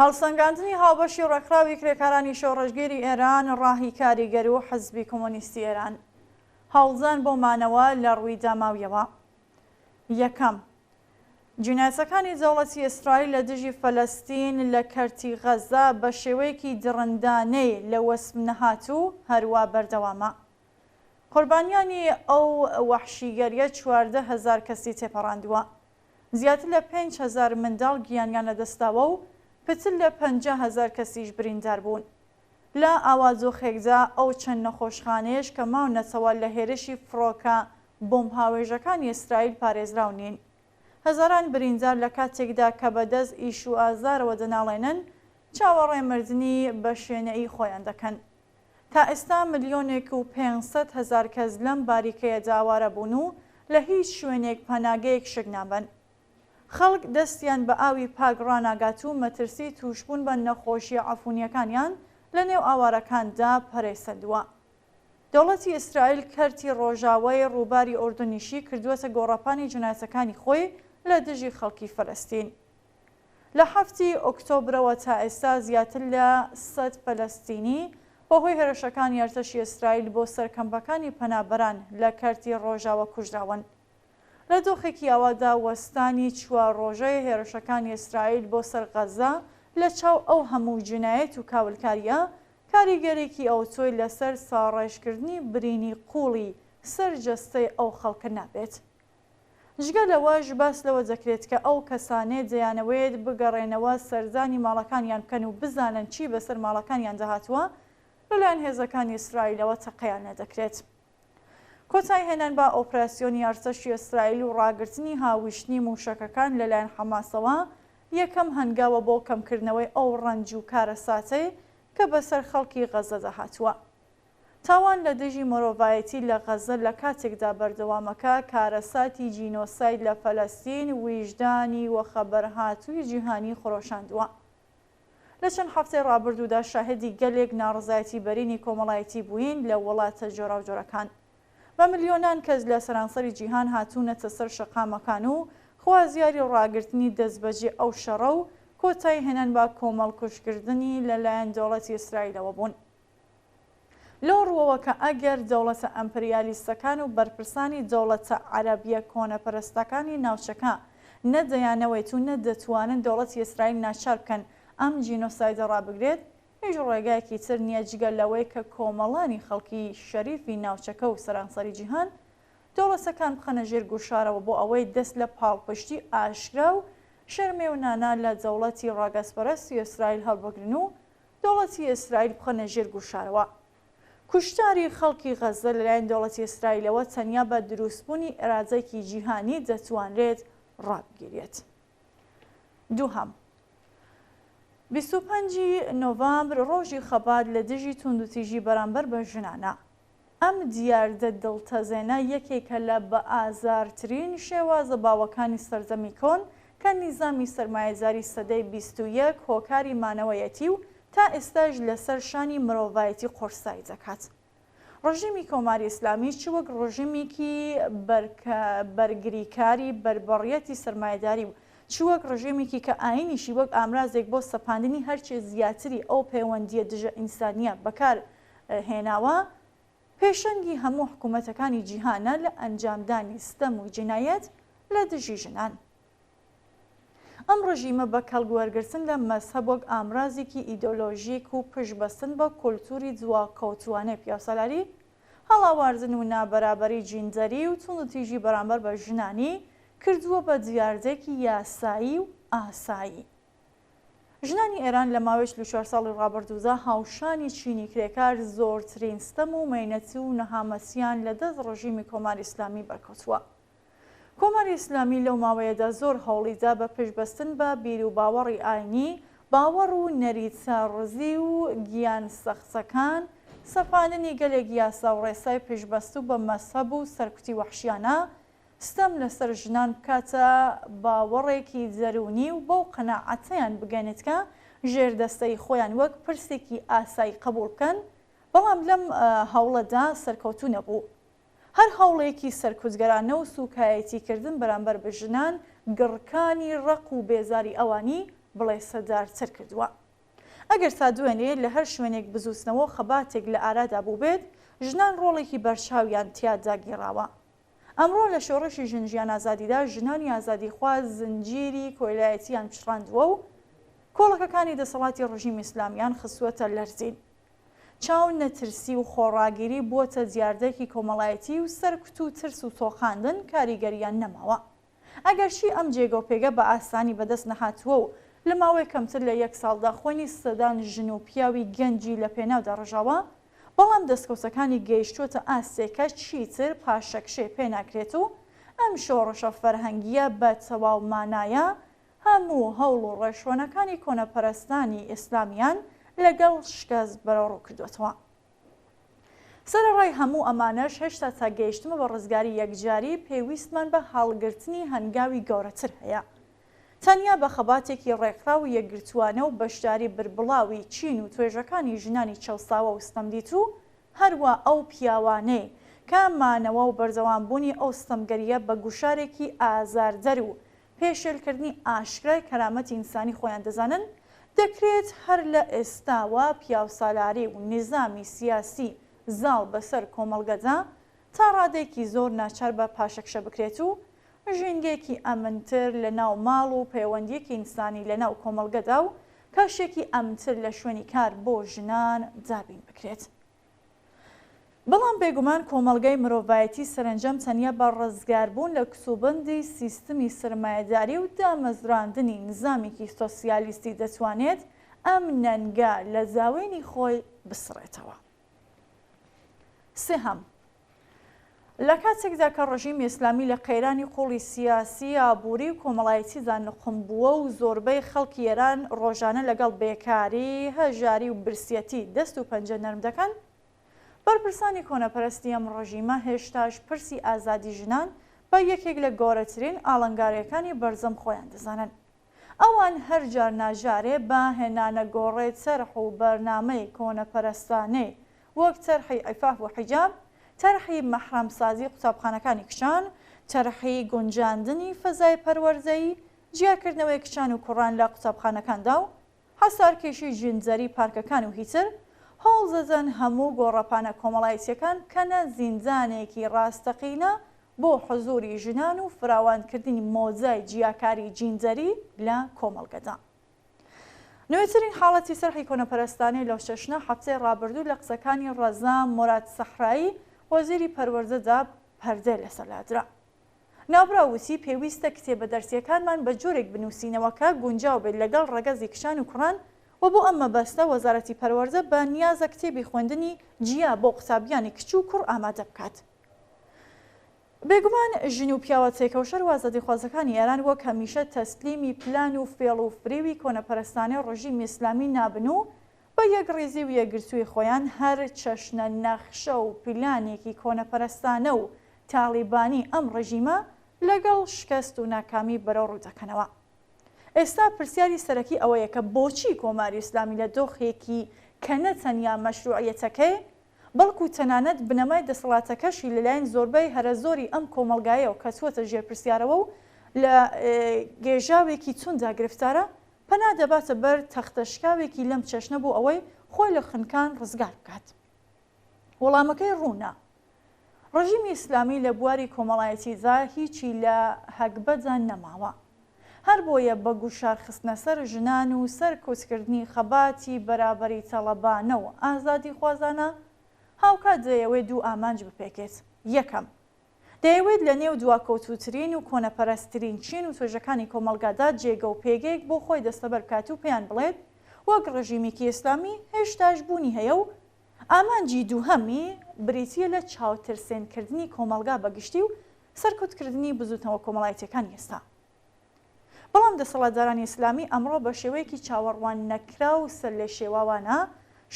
هەڵسەنگاندنی هاوبەشی ڕێکخراوی کرێکارانی شۆڕشگێری ئێران، ڕاهی کاریگەر و حزبی کۆمۆنیستی ئێران. هەوڵدان بۆ مانەوە لە ڕووی داماویەوە. یەکەم، جینایەتەکانی دەوڵەتی ئیسرائیل لە دژی فەلەستین لە کەرتی غەزە بە شێوەیەکی دڕندانەی لە وەسف نەهاتوو هەروا بەردەوامە. قوربانیانی ئەو وەحشیگەریە 14,000 کەسی تێپەڕاندووە. زیاتر لە 5000 منداڵ گیانیان لەدەستداوە و پتر لە 50,000 کەسیش بریندار بوون. لە ئاوا دۆخێکدا ئەو چەند نەخۆشخانەیەش کە ماونەتەوە لە هێرشی فڕۆکە بۆمبهاوێژەکانی ئیسرائیل پارێزراو نین. هەزاران بریندار لە کاتێکدا کە بە دەست ئیش و ئازارەوە دەناڵێنن، چاوەڕێ مردنی بە شێنەیی خۆیان دەکەن. تا ئێستا ملیۆنێک و 500,000 کەس لەم باریکەیەدا ئاوارە بوون و لە هیچ شوێنێک پەناگەیەک شک نابەن. خەڵک دەستیان بە ئاوی پاک ڕاناگات و مەترسی تووشبوون بە نەخۆشییە عەفونییەکانیان لە نێو ئاوارەکاندا پەرەی سەندووە. دەوڵەتی ئیسرائیل کەرتی ڕۆژاوای ڕووباری ئوردنیشی کردووەتە گۆڕەپانی جنایەتەکانی خۆی لە دژی خەڵکی فەلەستین. لە حەفتی ئۆکتۆبرەوە تا ئێستا زیاتر لە سەد فەلەستینی بەهۆی هێرشەکانی ئەرتەشی ئیسرائیل بۆ سەر کەمپەکانی پەنابەران لە کەرتی ڕۆژاوا کوژراون. لە دۆخێکی ئاوادا وەستانی چوار ڕۆژەی هێرشەکانی ئیسرائیل بۆ سەر غەزە لە چاو ئەو هەموو جینایەت و کاولکارییە کاریگەریی ئەوتۆی لەسەر ساڕێژکردنی برینی قووڵی سەر جەستەی ئەو خەڵکە نابێت. جگە لەوەش باس لەوە دەکرێت کە ئەو کەسانەی دەیانەوێت بگەڕێنەوە سەردانی ماڵەکانیان بکەن و بزانن چی بەسەر ماڵەکانیاندا هاتووە لەلایەن هێزەکانی ئیسرائیلەوە تەقەیان لێدەکرێت. کۆتایی هێنان بە ئۆپراسیۆنی ئەرتەشی ئیسرائیل و ڕاگرتنی هاویشتنی مووشەکەکان لەلایەن حەماسەوە یەکەم هەنگاوە بۆ کەمکردنەوەی ئەو ڕەنج و کارەساتەی کە بەسەر خەڵکی غەززەدا هاتووە. تاوان لە دژی مرۆڤایەتی لە غەززە لە کاتێکدا بەردەوامە کە کارەساتی جینۆساید لە فەلەستین ویژدانی وەخەبەرهاتووی جیهانی خرۆشاندووە. لە چەند هەفتەی ڕابردوودا شاهێدی گەلێک ناڕەزایەتی بەرینی کۆمەڵایەتی بووین لە وڵاتە جۆراوجۆرەکان. بە ملیۆنان کەس لە سەرانسەری جیهان هاتوونەتە سەر شەقامەکان و خوازیاری ڕاگرتنی دەستبەجێ ئەو شەڕە و کۆتایی هێنان بە کۆمەڵکوژکردنی لە لایەن دەوڵەتی ئیسرائیلەوە بوون. لەو ڕووەوە کە ئەگەر دەوڵەتە ئەمپریالیستەکان و بەرپرسانی دەوڵەتە عەرەبییە کۆنەپەرستەکانی ناوچەکە نە دەیانەوێت و نە دەتوانن دەوڵەتی ئیسرائیل ناچار بکەن ئەم جینۆسایدە ڕابگرێت، هیچ ڕێگایەکی تر نییە جگە لەوەی کە کۆمەڵانی خەڵکی شەریفی ناوچەکە و سەرانسەری جیهان دەوڵەتەکان بخەنە ژێر گوشارەوە بۆ ئەوەی دەست لە پاڵپشتی ئاشکرا و شەرمێونانە لە دەوڵەتی ڕەگەزپەرستی ئیسرائیل هەڵبگرن و دەوڵەتی ئیسرائیل بخەنە ژێر گوشارەوە. کوشتاری خەڵکی غەززە لەلایەن دەوڵەتی ئیسرائیلەوە تەنیا بە دروستبوونی ئیرادەیەکی جیهانی دەتوانرێت ڕابگیرێت. دووهەم، 25 ی نۆڤامبر ڕۆژی خەبات لە دژی توندوتیژی بەرامبەر بە ژنانە. ئەم دیاردە دڵتەزێنە یەکێکە لە بەئازارترین شێوازە باوەکانی سەردەمی کۆن کە نیزامی سەرمایەداری سەدەی 21 هۆکاری مانەوەیەتی و تا ئێستاش لەسەر شانی مرۆڤایەتی قورسایی دەکات. ڕژیمی کۆماری ئیسلامی چ وەک ڕژیمێکی بەرگریکاری بەربەڕیەتی سەرمایەداری و چ وەک ڕژێمێکی کە ئایینیشی وەک ئامرازێک بۆ سەپاندنی هەرچێ زیاتری ئەو پەیوەندییە دژە ئینسانییە بەکار هێناوە، پێشەنگی هەموو حکوومەتەکانی جیهانە لە ئەنجامدانی ستەم و جینایەت لە دژی ژنان. ئەم ڕژیمە بە کەڵک وەرگرتن لە مەزهەب وەک ئامرازێکی ئیدۆلۆژیک و پشت بەستن بە کولتووری دواکەوتووانەی پیاوسالاری، هەڵاواردن و نابەرابەری جیندەری و توندوتیژی بەرامبەر بە ژنانی کردووە بە دیاردەیەکی یاسایی و ئاسایی. ژنانی ئێران لە ماوەی 44 ساڵی ڕابردوودا هاوشانی چینی کرێکار زۆرترین ستەم و مەینەتی و نەهامەتیان لە دەست ڕژیمی کۆماری ئیسلامی بەرکەوتووە. کۆماری ئیسلامی لەو ماوەیەدا زۆر هەوڵی دا بە پشتبەستن بە بیروباوەڕی ئاینی، باوەڕ و نەریتە ڕزی و گیان سەختەکان، سەپاندنی گەلێک یاسا و ڕێسای پشتبەستوو بە مەزهەب و سەرکوتی وەحشیانە، ستەم لەسەر ژنان بکاتە باوەڕێکی دەروونی و بەو قەناعەتەیان بگەنێت کە ژێردەستەیی خۆیان وەک پرسێکی ئاسایی قبووڵ بکەن، بەڵام لەم هەوڵەدا سەرکەوتوو نەبوو. هەر هەوڵێکی سەرکوتگەرانە و سووکایەتیکردن بەرامبەر بە ژنان، گڕکانی ڕق و بێزاری ئەوانی بڵێسەدارتر کردووە. ئەگەر تا دوێنێ لە هەر شوێنێک بزووتنەوە و خەباتێک لە ئارادا بووبێت، ژنان ڕۆڵێکی بەرچاویان تیادا گێڕاوە. ئەمڕۆ لە شۆڕشی ژن ژیان ئازادیدا ژنانی ئازادیخواز زنجیری کۆیلایەتییان پچڕاندووە و کۆڵەکەکانی دەسەڵاتی ڕژیمی ئیسلامیان خستووەتە لەرزین. چاو نەترسی و خۆڕاگیری بووەتە دیاردەیەکی کۆمەڵایەتی و سەرکوت و ترس و تۆقاندن کاریگەرییان نەماوە. ئەگەرچی ئەم جێگە و پێگە بە ئاسانی بەدەست نەهاتووە و لە ماوەی کەمتر لە یەک ساڵدا خوێنی سەدان ژن و پیاوی گەنجی لە پێناودا ڕژاوە، بەڵام دەستکەوتەکانی گەیشتووەتە ئاستێک کە چیتر پاشەکشێ پێ ناکرێت و ئەم شۆڕشە فەرهەنگییە بە تەواو مانایە هەموو هەوڵ و ڕێشوەنەکانی کۆنەپەرستانی ئیسلامیان لەگەڵ شکست بەرەوڕوو کردووەتەوە. سەرەڕای هەموو ئەمانەش هێشتا تا گەیشتمە بە ڕزگاری یەکجاری پێویستمان بە هەڵگرتنی هەنگاوی گەورەتر هەیە. تەنیا بە خەباتێکی ڕێکخراو و یەکگرتووانە و بەشداری بربڵاوی چین و توێژەکانی ژنانی چەوساوە و ستەمدیتوو هەروا ئەو پیاوانەی کە مانەوە و بەردەوامبوونی ئەو ستەمگەرییە بە گوشارێکی ئازاردەر و پێشێلکردنی ئاشکرای کەرامەتی ئینسانی خۆیان دەزانن، دەکرێت هەر لە ئێستاوە پیاوسالاری و نیزامی سیاسی زاڵ بەسەر کۆمەڵگەدا تا ڕادەیەکی زۆر ناچار بە پاشەکشە بکرێت و ژینگەیەکی ئەمنتر لە ناو ماڵ و پەیوەندییەکی ئینسانی لە ناو کۆمەڵگەدا و کەشێکی ئەمنتر لە شوێنی کار بۆ ژنان دابین بکرێت. بەڵام بێگومان کۆمەڵگای مرۆڤایەتی سەرەنجام تەنیا بە ڕزگاربوون لە کتوبەندی سیستمی سەرمایەداری و دامەزراندنی نزامێکی سۆسیالیستی دەتوانێت ئەم نەنگە لە زاوێنی خۆی بسڕێتەوە. سێهەم، لە کاتێکدا کە ڕژیمی ئیسلامی لە قەیرانی قووڵی سیاسی، ئابووری و کۆمەڵایەتیدا نوقم بووە و زۆربەی خەڵکی ئێران ڕۆژانە لەگەڵ بێکاری، هەژاری و برسیەتی دەست و پەنجە نەرم دەکەن، بەرپرسانی کۆنەپەرستی ئەم ڕژیمە هێشتاش پرسی ئازادی ژنان بە یەکێک لە گەورەترین ئاڵنگارییەکانی بەرزەم خۆیان دەزانن. ئەوان هەر جار نا جارێ بە هێنانەگۆڕێ تەرح و بەرنامەی کۆنەپەرستانەی وەک تەرحی عیفاف و حیجاب، تەرحی مەحرەمسازی قوتابخانەکانی کچان، تەرحی گونجاندنی فەزای پەروەردەیی، جیاکردنەوەی کچان و کوڕان لە قوتابخانەکاندا و حەسارکێشی جیندەری پارکەکان و هیتر، هەوڵدەدەن هەموو گۆڕەپانە کۆمەڵایەتیەکان بکەنە زیندانێکی ڕاستەقینە بۆ حزوری ژنان و فراوانکردنی مۆدای جیاکاری جیندەری لە کۆمەڵگەدا. نوێترین حاڵەتی سەرحی کۆنەپەرستانەی لەو چەشنە هەفتەی ڕابردوو لە قسەکانی ڕەزا موراد سەحرایی وەزیری پەروەردەدا پەردەی لەسەر لادرا. ناوبراو وتی، پێویستە کتێبە دەرسییەکانمان بە جۆرێک بنووسینەوە کە گونجاو بێت لەگەڵ ڕەگەزی کچان و کوڕان و بۆ ئەم مەبەستە وەزارەتی پەروەردە بە نیازە کتێبی خوێندنی جیا بۆ قوتابیانی کچ و کوڕ ئامادە بکات. بێگومان ژن و پیاوە تێکەوشەر و ئازادیخوازەکانی ئێران وەک هەمیشە تەسلیمی پلان و فێڵ و فریوی کۆنەپەرستانەی ڕژیمی ئیسلامی نابن و بە یەکڕیزی و یەکگرتووی خۆیان هەر چەشنە نەخشە و پلانێکی کۆنەپەرستانە و تاڵیبانی ئەم ڕژیمە لەگەڵ شکەست و ناکامی بەرەوڕوو دەکەنەوە. ئێستا پرسیاری سەرەکی ئەوەیە کە بۆچی کۆماری ئیسلامی لە دۆخێکی کە نە تەنیا مەشروعیەتەکەی بەڵکو تەنانەت بنەمای دەسەڵاتەکەشی لەلایەن زۆربەی هەرەزۆری ئەم کۆمەڵگایەوە کەتووەتە ژێر پرسیارەوە و لە گێژاوێکی تونددا گرفتارە، پەنا دەباتە بەر تەختەشکاوێکی لەم چەشنە بۆ ئەوەی خۆی لە خنکان ڕزگار بکات؟ وەڵامەکەی ڕوونە. ڕژیمی ئیسلامی لە بواری کۆمەڵایەتیدا هیچی لە هەگبەدا نەماوە. هەربۆیە بە گوشار خستنە سەر ژنان و سەرکوتکردنی خەباتی بەرابەری تەڵەبانە و ئازادیخوازانە، هاوکات دەیەوێت دوو ئامانج بپێکێت، یەکەم، دەیەوێت لە نێو دواکەوتووترین و کۆنەپەرستترین چین و توێژەکانی کۆمەڵگادا جێگە و پێگەیەک بۆ خۆی دەستەبەر بکات و پێیان بڵێت وەک ڕژیمیکی ئیسلامی هێشتاش بوونی هەیە و ئامانجی دووهەمی بریتییە لە چاوترسێنکردنی کۆمەڵگا بە گشتی و سەرکوتکردنی بزووتنەوە کۆمەڵایەتییەکانی ئێستا. بەڵام دەسەڵاتدارانی ئیسلامی ئەمڕۆ بە شێوەیەکی چاوەڕوان نەکراو و سەرلێشێواوانە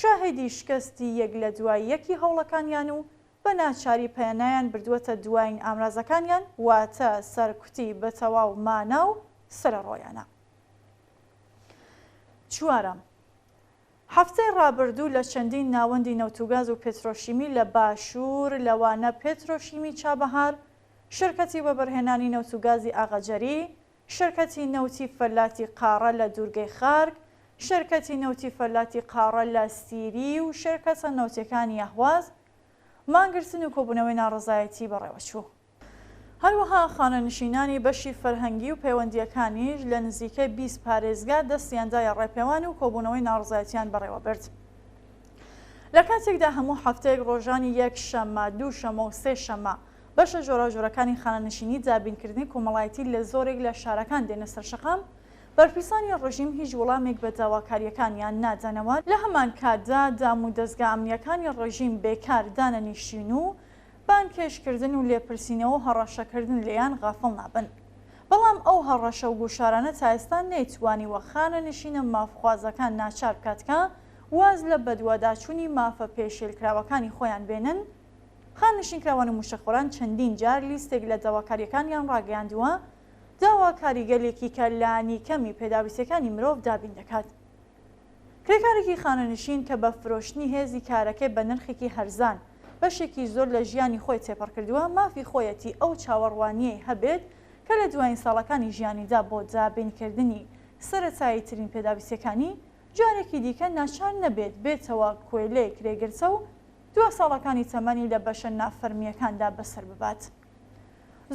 شاهیدی شکستی یەک لە دوای یەکی هەوڵەکانیان و بە ناچاری پەنایان بردووەتە دوایین ئامرازەکانیان واتە سەرکوتی بە تەواو مانا و سەرەڕۆیانە. چوارەم، هەفتەی ڕابردوو لە چەندین ناوەندی نەوتوگاز و پێترۆشیمی لە باشوور لەوانە پێترۆشیمی چابەهار، شرکەتی وەبەرهێنانی نەوت و گازی ئاغاجەری، شرکەتی نەوتی فەلاتی قاڕە لە دوورگەی خارک، شرکەتی نەوتی فەلاتی قاڕە لە سیری و شرکەتە نەوتیەکانی ئەهواز مانگرتن و کۆبوونەوەی ناڕەزایەتی بەڕێوەچوو. هەروەها خانەنشینانی بەشی فەرهەنگی و پەیوەندییەکانیش لە نزیکەی 20 پارێزگا دەستیان دایە ڕێپێوان و کۆبوونەوەی ناڕەزایەتیان بەڕێوەبرد. لە کاتێکدا هەموو هەفتەیەک ڕۆژانی یەک شەممە، دوو شەممە و سێ شەممە بەشە جۆراوجۆرەکانی خانەنشینی دابینکردنی کۆمەڵایەتی لە زۆرێک لە شارەکان دێنە سەر شەقام، بەرپرسانی ڕژیم هیچ وڵامێک بە داواکارییەکانیان نادەنەوە، لە هەمان کاتدا دام و دەزگا ئەمنییەکانی ڕژیم بێکار دانەنیشتین و بانگهێشتکردن و لێپرسینەوە و هەڕەشەکردن لێیان غافڵ نابن. بەڵام ئەو هەڕەشە و گوشارانە تا ئێستا نەیتوانیوە خانەنشینە مافخوازەکان ناچار بکات کە واز لە بەدواداچوونی مافە پێشێلکراوەکانی خۆیان بێنن، خانەنشینکراوان و مووچەخۆران چەندین جار لیستێک لە داواکارییەکانیان ڕاگەیاندووە، داواکاریگەلێکی کە لانیکەمی پێداویستییەکانی مرۆڤ دابین دەکات. کرێکارێکی خانەنشین کە بە فرۆشتنی هێزی کارەکەی بە نرخێکی هەرزان بەشێکی زۆر لە ژیانی خۆی تێپەڕ کردووە، مافی خۆیەتی ئەو چاوەڕوانییەی هەبێت کە لە دوایین ساڵەکانی ژیانیدا بۆ دابینکردنی سەرەتاییترین پێداویستییەکانی جارێکی دیکە ناچار نەبێت بێتەوە کۆیلەی کرێگرتە و دوا ساڵەکانی تەمەنی لە بەشە نافەرمییەکاندا بەسەر ببات.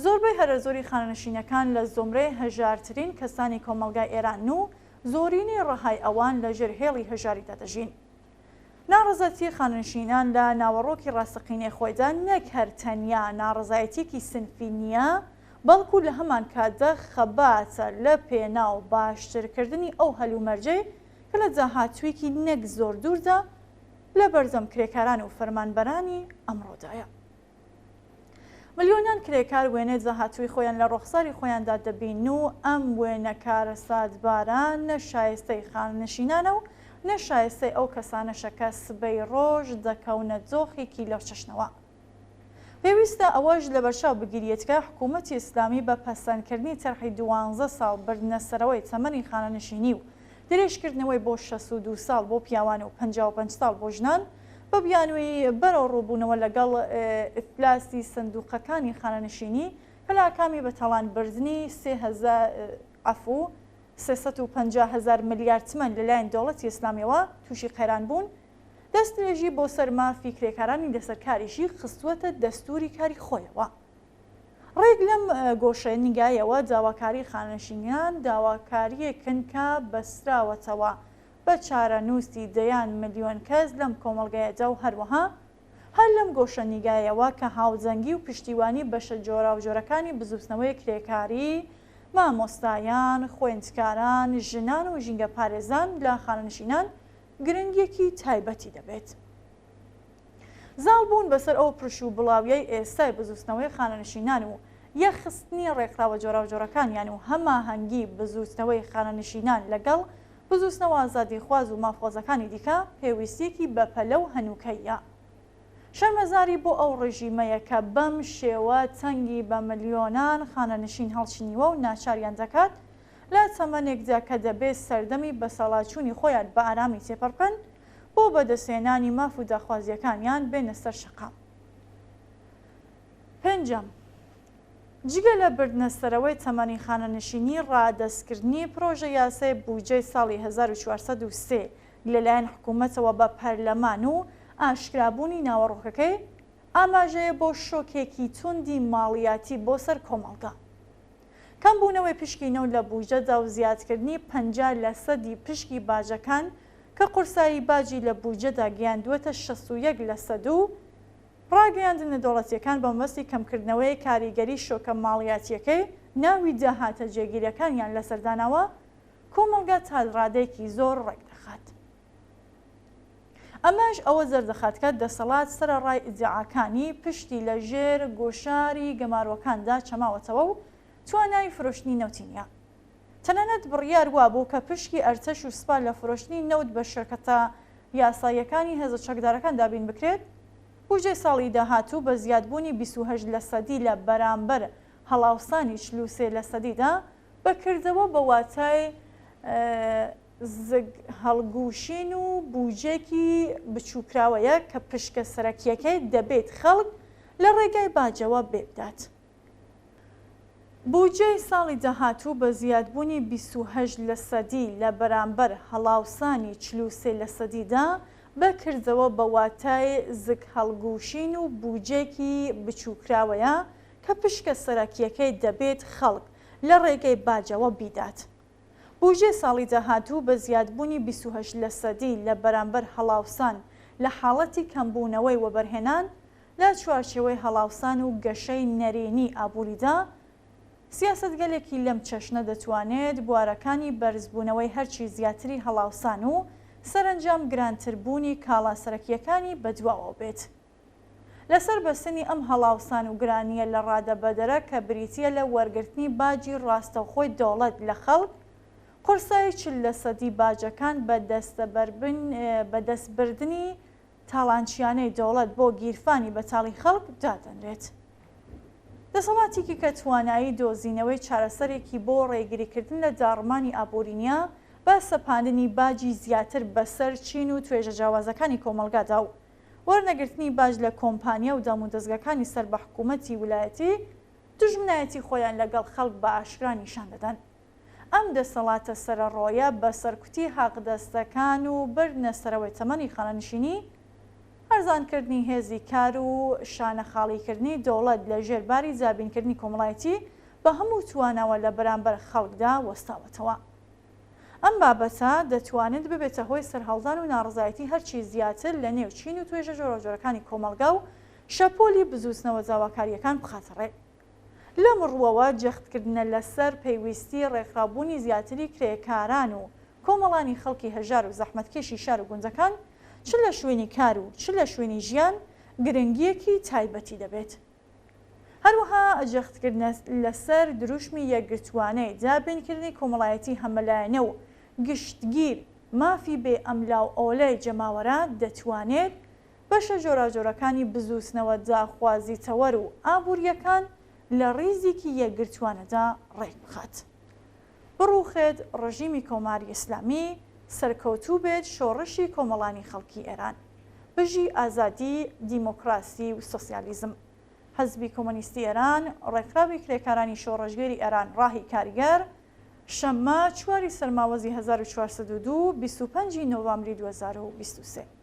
زۆربەی هەرەزۆری خانەنشینەکان لە زومرەی هەژارترین کەسانی کۆمەڵگای ئێرانن و زۆرینەی ڕەهای ئەوان لە ژێر هێڵی هەژاریدا دەژین. ناڕەزایەتیی خانەنشینان لە ناوەڕۆکی ڕاستەقینەی خۆیدا نەک هەر تەنیا ناڕەزایەتییەکی سنفی نییە، بەڵکوو لە هەمانکاتدا خەباتە لە پێناو باشترکردنی ئەو هەلومەرجەی کە لە داهاتوویەکی نەک زۆر دووردا لە بەردەم کرێکاران و فەرمانبەرانی ئەمڕۆدایە. ملیۆنان کرێکار وێنەی داهاتووی خۆیان لە ڕوخساری خۆیاندا دەبینن و ئەم وێنە کارەساتبارە نە شایستەی خانەنشینانە و نە شایستەی ئەو کەسانەشە کە سبەی ڕۆژ دەکەونە دۆخێکی لەو چەشنەوە. پێویستە ئەوەش لەبەرچاو بگیریێت کە حکوومەتی ئیسلامی بە پەسەندکردنی تەرحی دوانزە ساڵ بردنەسەرەوەی تەمەنی خانەنشینی و درێژکردنەوەی بۆ 62 ساڵ بۆ پیاوان و 55 ساڵ بۆ ژنان بە بیانووی بەرەوڕووبوونەوە لەگەڵ ئیفلاسی سندووقەکانی خانەنشینی کە لە ئاکامی بەتاڵان بردنی سێ هەزار عەفوو 350 هەزار ملیارد تمەن لەلایەن دەوڵەتی ئیسلامییەوە تووشی قەیران بوون، دەستدرێژی بۆ سەر مافی کرێکارانی لەسەر کاریشی خستووەتە دەستووری کاری خۆیەوە. ڕێک لەم گۆشە نیگایەوە داواکاری خانەنشینان داواکارییەکن کە بەستراوەتەوە بە چارەنووسی دەیان ملیۆن کەس لەم کۆمەڵگایەدا و هەروەها هەر لەم گۆشە نیگایەوە کە هاودەنگی و پشتیوانی بەشە جۆراوجۆرەکانی بزووتنەوەی کرێکاری، مامۆستایان، خوێندکاران، ژنان و ژینگەپارێزان لە خانەنشینان گرنگییەکی تایبەتی دەبێت. زاڵ بوون بەسەر ئەو پرش و بڵاویەی ئێستای بزووتنەوەی خانەنشینان و یەکخستنی ڕێکخراوە جۆراوجۆرەکانیان و هەماهەنگی بزووتنەوەی خانەنشینان لەگەڵ بزووتنەوە ئازادیخواز و مافخوازەکانی دیکە پێویستییەکی بەپەلە و هەنووکەییە. شەرمەزاری بۆ ئەو ڕژیمەیە کە بەم شێوە تەنگی بە ملیۆنان خانەنشین هەڵچنیوە و ناچاریان دەکات لە تەمەنێکدا کە دەبێ سەردەمی بەساڵاچوونی خۆیان بە ئارامی تێپەڕ بکەن، بۆ بەدەستهێنانی ماف و داخوازییەکانیان بێنە سەر شەقام. پێنجەم، جگە لە بردنەسەرەوەی تەمەنی خانەنشینی، ڕادەستکردنی پرۆژە یاسای بودجەی ساڵی 1403 لەلایەن حکوومەتەوە بە پەرلەمان و ئاشکرابوونی ناوەڕۆکەکەی، ئاماژەیە بۆ شۆکێکی توندی ماڵیاتی بۆ سەر کۆمەڵگا. کەمبوونەوەی پشکی نەوت لە بوجەدا و زیادکردنی 50 لەسەدی پشکی باجەکان کە قورسایی باجی لە بوجەدا گەیاندووەتە 61 لەسەد و ڕاگەیاندنە دەوڵەتییەکان بە مەبەستی کەمکردنەوەی کاریگەری شۆکە ماڵیاتییەکەی ناوی داهاتە جێگیرەکانیان لەسەر داناوە، کۆمەڵگا تا ڕادەیەکی زۆر ڕێکدەخات. ئەمەش ئەوە دەردەخات کە دەسەڵات سەرەڕای ئیدیعاکانی، پشتی لە ژێر گوشاری گەمارۆکاندا چەماوەتەوە و توانای فرۆشتنی نەوتی نییە. تەنانەت بڕیار وابوو کە پشکی ئەرتەش و سوپا لە فرۆشتنی نەوت بە شرکەتە یاساییەکانی هێزە چەکدارەکان دابین بکرێت، بوجەی ساڵی داهاتوو بە زیادبوونی 28 لەسەدی لە بەرامبەر هەڵاوسانی 43 لەسەدیدا بە کردەوە بە واتای زگ هەڵگوشین و بوجەیەکی بچووکراوەیە کە پشکە سەرەکییەکەی دەبێت خەڵک لە ڕێگای باجەوە بێ بدات. بودجەی ساڵی داهاتوو بە زیادبوونی 28 لەسەدی لە بەرامبەر هەڵاوسانی 43 لەسەدیدا بە کردەوە بە واتای زگهەڵگوشین و بودجەیەکی بچووکراوەیە کە پشکە سەرەکییەکەی دەبێت خەڵک لە ڕێگەی باجەوە بیدات. بودجەی ساڵی داهاتوو بە زیادبوونی 28 لەسەدی لە بەرامبەر هەڵاوسان لە حاڵەتی کەمبوونەوەی وەبەرهێنان لە چوارچێوەی هەڵاوسان و گەشەی نەرێنی ئابووریدا، سیاسەتگەلێکی لەم چەشنە دەتوانێت بوارەکانی بەرزبوونەوەی هەرچی زیاتری هەڵاوسان و سەرەنجام گرانتربوونی کاڵا سەرەکییەکانی بەدواوە بێت. لەسەر بەستنی ئەم هەڵاوسان و گرانییە لە ڕادەبەدەرە کە بریتییە لە وەرگرتنی باجی ڕاستەوخۆی دەوڵەت لە خەڵک، قورسایی 40 لەسەدی باجەکان بە دەستبردنی تاڵانچیانەی دەوڵەت بۆ گیرفانی بەتاڵی خەڵک دادەنرێت. دەسەڵاتێکی کە توانایی دۆزینەوەی چارەسەرێکی بۆ ڕێگریکردن لە داڕمانی ئابووری نییە، بە سەپاندنی باجی زیاتر بەسەر چین و توێژە جیاوازەکانی کۆمەڵگادا و وەرنەگرتنی باج لە کۆمپانیا و دامودەزگاکانی سەر بە حکوومەتی ولایەتی، دوژمنایەتی خۆیان لەگەڵ خەڵک بە ئاشکرا نیشان دەدەن. ئەم دەسەڵاتە سەرەڕۆیە بە سەرکوتی حەقدەستەکان و بردنە سەرەوەی تەمەنی خانەنشینی، هەرزانکردنی هێزی کار و شانە خاڵیکردنی دەوڵەت لە ژێر باری دابینکردنی کۆمەڵایەتی بە هەموو تواناوە لە بەرامبەر خەڵکدا وەستاوەتەوە. ئەم بابەتە دەتوانێت ببێتە هۆی سەرهەڵدان و ناڕەزایەتی هەرچی زیاتر لە نێو چین و توێژە جۆراوجۆرەکانی کۆمەڵگا و شەپۆلی بزووتنەوە داواکارییەکان بخاتە ڕێ. لەم ڕووەوە جەختکردنە لەسەر پەیویستی ڕێکخراوبوونی زیاتری کرێکاران و کۆمەڵانی خەڵکی هەژار و زەحمەتکێشی شار و گوندەکان چ لە شوێنی کار و چ لە شوێنی ژیان گرنگییەکی تایبەتی دەبێت. هەروەها جەختکردنە لەسەر دروشمی یەکگرتووانەی دابینکردنی کۆمەڵایەتی هەمەلایەنە و گشتگیر مافی بێ ئەملاوئەولای جەماوەرە دەتوانێت بەشە جۆراوجۆرەکانی بزووتنەوە داخوازیتەوەر و ئابوورییەکان لە ڕیزێکی یەکگرتووانەدا ڕێکبخات. بڕووخێت ڕژیمی کۆماری ئیسلامی، سەرکەوتوو بێت شۆڕشی کۆمەڵانی خەڵکی ئێران. بژی ئازادی، دیمۆکراسی و سۆسیالیزم. حزبی کۆمۆنیستی ئێران، ڕێکخراوی کرێکارانی شۆڕشگێری ئێران ڕاهی کارگەر، شەممە، چواری سەرماوەزی 1402، 25 ی نۆڤامبری 2023.